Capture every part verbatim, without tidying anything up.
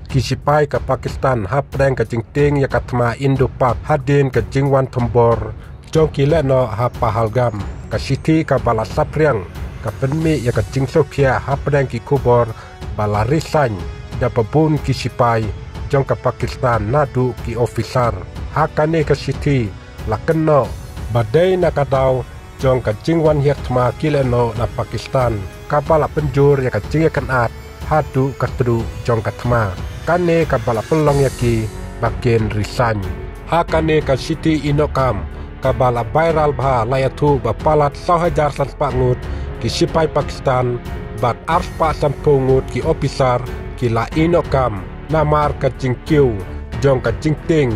ki sipai ka Pakistan hapdeng ka jingtieng ïa ka thma Indo-Pak hadien ka jingwan thombor jong ki lehnoh ha Pahalgam. Ka shithi kaba la saphriang ka pynmih ïa ka jingsngewkhia hapdeng ki khubor ba la risain da ba bun ki sipai jong ka Pakistan naduh ki officer. Ha kane ka shithi la kynnoh ba dei na ka daw jong ka jingwan hiar thma ki lehnoh na Pakistan kaba la pynjur ïa ka jingïakynad haduh ka tduh jong ka thma. Kane kaba la pynlong ïa ki ba kin risain. Ha kane ka shithi ïehnoh kam kaba la viral bha la ïathuh ba palat saw hajar san spah ngut ki sipai Pakistan bad ar spah sanphew ngut ki officer ki la ïehnoh kam namar ka jingkiew jong ka jingtieng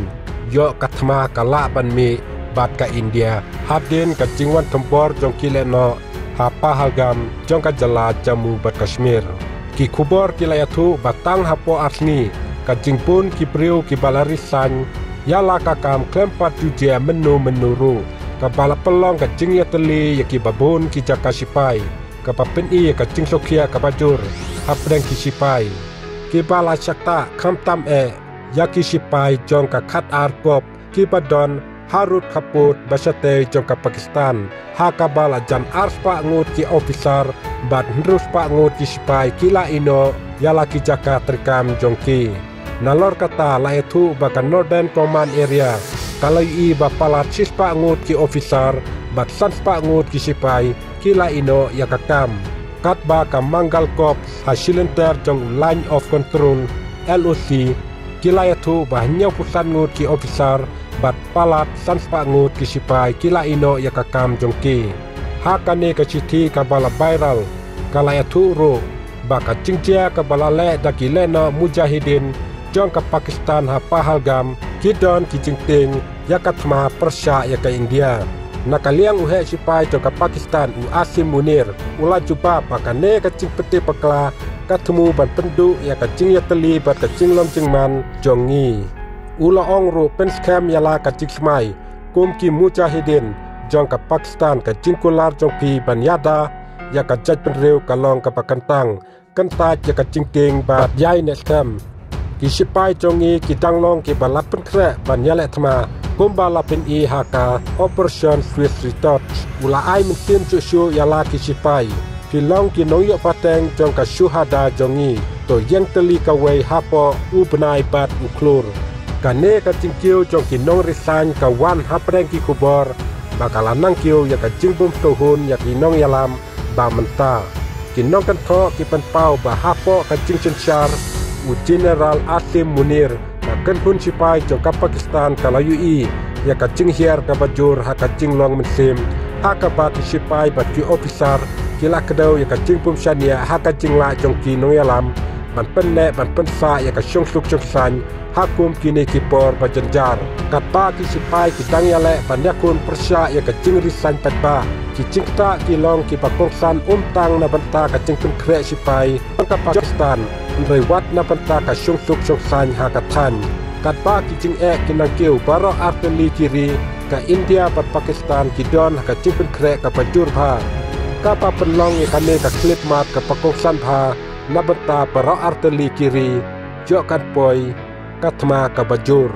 ïoh ka thma ka lah ban mih bad ka India hadien ka jingwan thombor jong ki lehnoh ha Pahalgam jong ka jylla Jammu bad Kashmir. Ki khubor ki la ïathuh ba tang hapoh ar sngi ka jingbun ki briew kiba la risain ïa la ka kam khlem pat ju jia mynno mynno ruh, kaba la pynlong ka jingïatylli ïa kiba bun ki jaka sipai kaba pyni ïa ka jingsngewkhia kaba jur hapdeng ki sipai kiba la shah ktah khamtam eh ïa ki sipai jong ka khatar corps kiba don harud khappud ba shatei jong ka Pakistan, ha kaba la jan ar spah ngut ki officer bad hynriew spah ngut ki sipai ki la ïehnoh ïa la ki jaka treikam jong ki. Nalor kata la ïathuh ba ka Northern Command Area ka la ïohi ba palat shi spah ngut ki officer bad san spah ngut ki sipai ki la ïehnoh ïa ka kam. Katba ka Mangal Corps ha shilynter jong u Line of Control, L O C, ki la ïathuh ba hynñiewphew san ngut ki officer bad palat san spah ngut ki sipai ki la ïehnoh ïa ka kam jong ki. Ha kane ka shithi kaba la viral ka la ïathuh ruh ba ka jingjia kaba la leh da ki lehnoh mujahideen jong ka Pakistan ha Pahalgam ki don ki jingtieng ïa ka thma pyrshah ïa ka India. Na ka liang u heh sipai jong ka Pakistan u Asim Munir u la jubab ba kane ka jingpynthikna bakla ka thmu ban pynduh ïa ka jingïatylli bad ka jinglong jingman jong ngi. U la ong ruh pynskhem ïa la ka jingsmai kum ki mujahideen jong ka Pakistan, ka jingkular jong phi ban ïada ïa ka jaitbynriew ka long kaba kyntang, kyntait ïa ka jingtieng bad ïai neh skhem. Ki sipai jong ngi ki dang long kiba la pynkhreh ban ïaleh thma kumba la pyni ha ka Operation Swift Retort. U la ai mynsiem shuh shuh ïa la ki sipai. Phi long ki nongïoh pateng jong ka shuhada jong ngi. To ïeng tylli kawei hapoh u bnai bad u khlur. Kane ka jingkiew jong ki nongrisain ka wan hapdeng ki khubor ba ka la nang kiew ïa ka jingbymthohun ïa ki nongïalam ba mynta. Ki nongkynthoh ki pynpaw ba hapoh ka jingsynshar u General Asim Munir, ka kynhun sipai jong ka Pakistan ka la ïohi ïa ka jinghiar kaba jur ha ka jinglong mynsiem, ha kaba ki sipai bad ki officer ki la kdew ïa ka jingbymshaniah ha ka jinglah jong ki nongïalam ban pynneh ban pynsah ïa ka shongsuk shongsaiñ ha kum kine ki por ba jynjar. Katba ki sipai ki dang ïaleh ban ïakhun pyrshah ïa ka jingrisain paidbah, ki jingktah ki long kiba kongsan ym tang na bynta ka jingpynkhreh sipai jong ka Pakistan, hynrei wat na bynta ka shongsuk shongsaiñ ha ka thaiñ. Katba ki jingeh ki nang kiew baroh artylli ki ri, ka India bad Pakistan ki don ha ka jingpynkhreh kaba jur bha, kaba pynlong ïa kane ka khyllipmat kaba kongsan bha na bynta baroh artylli ki ri. Ïoh kan poi ka thma kaba jur.